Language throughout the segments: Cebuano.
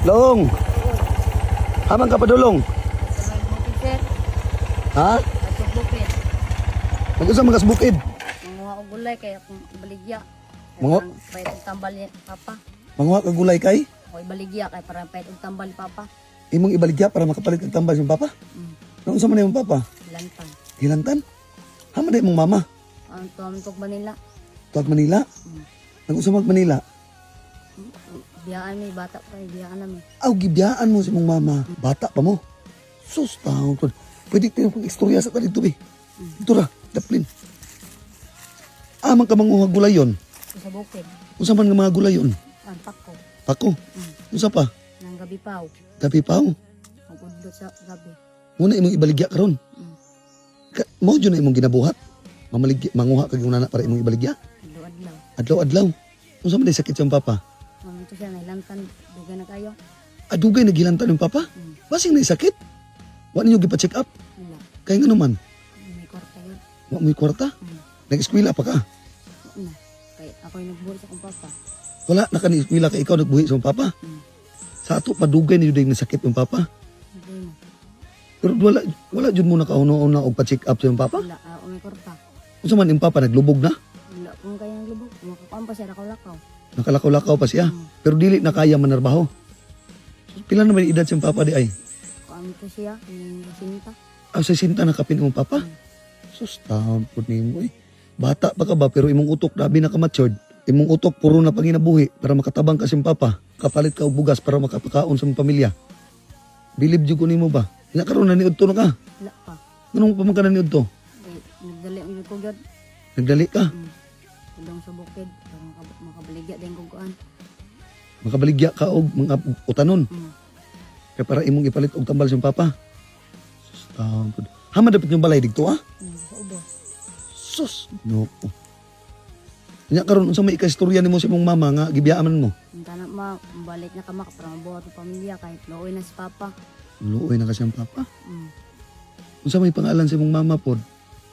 Long. Amang ka padulong. Sa bukid, sir. Ha? At bukid. Mag-usa mga bukid. Manguha ko gulay kay akong baligya. Kay Manguha? parang pahit og tambal ni papa. Manguha ka gulay kay Ako ibaligya kay parang pahit og tambal ni papa. Imong ibaligya para makapalit og tambal sa imong papa. Unsa man imong papa? Lantang. Hilantan. Hama na imong mama? Ang tuwang Manila. Tuwag Manila. Nag-usa mag Manila. Biyaan mi bata pa, biyaan nami. Aw, gibiyaan mo sa imong mama. Bata pa mo. Sus, taon ko. Pwede tayo pag istorya sa dito, be. Dito ra, daplin. Amang ka manguha gulayon. Sa bukid. Unsa man nga mga gulayon? Ang pako. Pako. Unsa pa? Nang gabi paw. Gabi pa. Oh. Ang udlot sa gabi. Muna imong ibaligya karon. Ka, mao jud na imong ginabuhat. Mamaligya, manguha kag una na para imong ibaligya. Adlaw-adlaw. Adlaw-adlaw. Unsa man day sakit sa imong papa? Ang ito siya nailantan dugay na kayo. Adugay naghilantan ng papa. Basing na sakit. Wa ninyo gipa-check up. Wala. Kay ngano man? May kwarta yun. Wa mo'y kwarta. Nag-eskwela pa ka. Wala na. Kay ako yung nagbuhi sa akong papa. Wala na ka ni eskwela kay ikaw nagbuhi sa imong papa. Sa ato padugay ni jud nasakit yung papa. Dugay na. Pero wala wala jud mo nakauna-una og pa-check up sa imong papa. Wala. Ako may kwarta. Unsa man imong papa, naglubog na? Wala kung kaya ng lubog. Makakuan pa siya, lakaw-lakaw. Nakalakaw-lakaw pa siya. Pero dili na kaya manarbaho. Pila na ba yung edad sa imong papa di ay? Kuan ko siya, yung sinta. Aw, sa sinta nakapin imong papa? Sus, taon po nimo eh. Bata pa ka ba pero imong utok labi na ka-matured. Imong utok puro na panginabuhi para makatabang ka sa imong papa. Kapalit ka og bugas para makapakaon sa imong pamilya. Bilib jud ko nimo ba? Nya karon na niudto na ka. Wala pa. Nganong pa man ka na niudto? Kay nagdali ang ko gyud. Nagdali ka. Tudong sa bukid para makabaligya din ko kuan. Makabaligya ka og mga utanon. Kay para imong ipalit og tambal sa imong papa. Sus, taon po. Hama dapat yung balay didto ah. Sa ubos. Sus, no. Nya karon unsa may ikastorya nimo sa imong mama nga gibiyaan mo? Ang tanak ma, balik na ka ma para mabuhat ang pamilya kahit luoy na si papa. Luoy na kasi ang papa. Unsa may pangalan sa imong mama pod?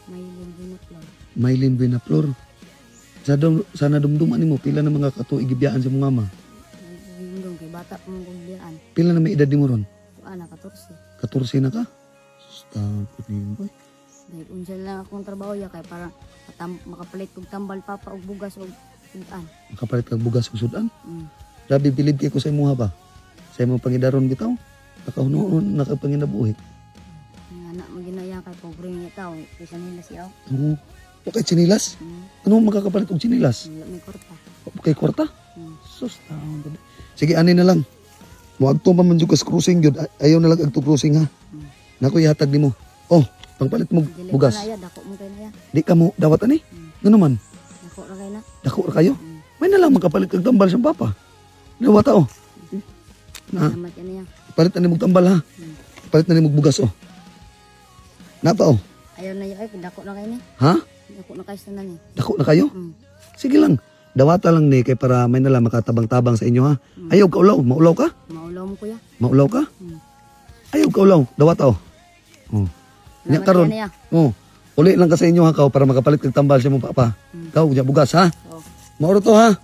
May lindunot lang. Maylin Buenaflor. Sa dum, sana dumduman nimo pila na mga katuig gibiyaan sa imong mama. Lindong kay bata pa mong biyaan. Pila na may edad nimo ron? Kuan na 14. 14 na ka? Sus, taon po nimo, eh. Dahil unsa lang akong trabaho ya kay para makapalit og tambal papa og bugas og sudan. Makapalit kag bugas ug sudan. Grabe bilib kay ko sa imuha ba? Sa imong pangidaron bitaw. Nakahunoon nakapanginabuhi. Nga anak mo ginaya kay pobre nga tao kaysa nila siya. Oo. Okay, tsinilas? Ano makakapalit og tsinilas? Wala may kwarta. Kay kwarta? Sus. Sus, taon gud. Sige, ani na lang. Moadto pa man jud kas cruising gyud. Ayaw na lang agto cruising ha. Nako ihatag nimo. Oh, pangpalit mo Dili bugas. ko na ya, dako mo kay na ya. Di ka mo dawat ani. Ngano man? Dako ra kay na. Dako ra kayo. May na lang makapalit kag tambal sa papa. Dawata oh. Na, Salamat yan ya. palit na nimo tambal ha. Palit na nimo bugas oh. Napa oh. Ayaw na ya ay dako na kay ni. Ha? Dako na kay sa ni. Dako na kayo? Sige lang. Dawata lang ni kay para may nala makatabang-tabang sa inyo ha. Ayaw ka ulaw, maulaw ka? Maulaw mo kuya. Maulaw ka? Ayaw ka ulaw, dawata oh. Oh. Nya Salamat karon. yan ya. Oh. Uli lang ka sa inyo ha kaw para makapalit kag tambal sa imong papa. Kaw nya bugas ha. Oh. Mauro to ha.